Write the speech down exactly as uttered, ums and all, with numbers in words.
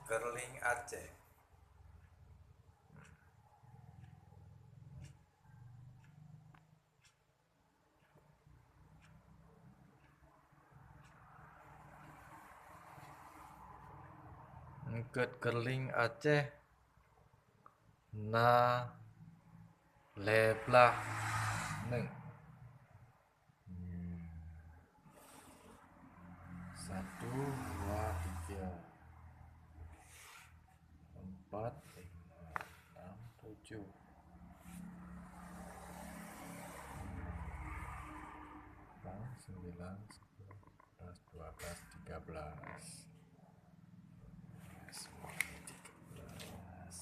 Keureuling Aceh. Eungkôt keureuling Aceh na lhèe blaih neuk. Hmm. Satu, dua, tiga, empat, lima, enam, tujuh, delapan, sembilan, sepuluh, sebelas, dua belas, tiga belas. Tiga belas.